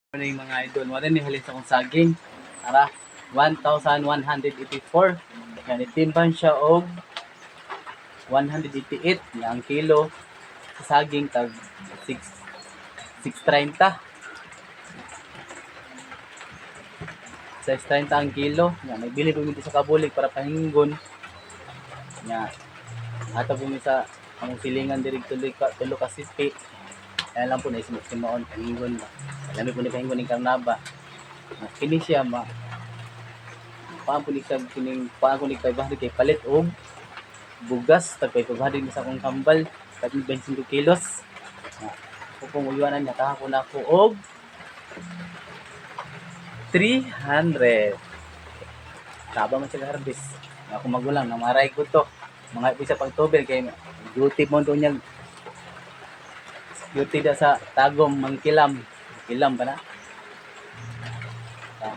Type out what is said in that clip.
Morning, mga idol. Wala ni halin sa akong saging. Tara, 1,184. Yan, itimbang siya og 188. Yan, ang kilo sa saging tag 6 6.30. 6.30 ang kilo. Yan, nagbili po mi sa Kabulig para pahinggon. Yan. Ato po mi sa among silingan diri tuloy ka tulo ka sipi. Kaya lang po na si Maon pahinggon ba. Lami po ni pahinggon ni Karnaba. Na kini siya ma paan po ni siya kining paan ko ni 500 kay palit og bugas tag 500 ni sa akong kambal tag 25 kilos. Na, ako pong uyuanan niya kahapon ako og 300. Taba man siya harvest. Nga ako magulang na maray ko to. Mga isa pang tubig kay duty mo doon niya. Duty da sa Tagum mangkilam. Kilam ba na? Ah.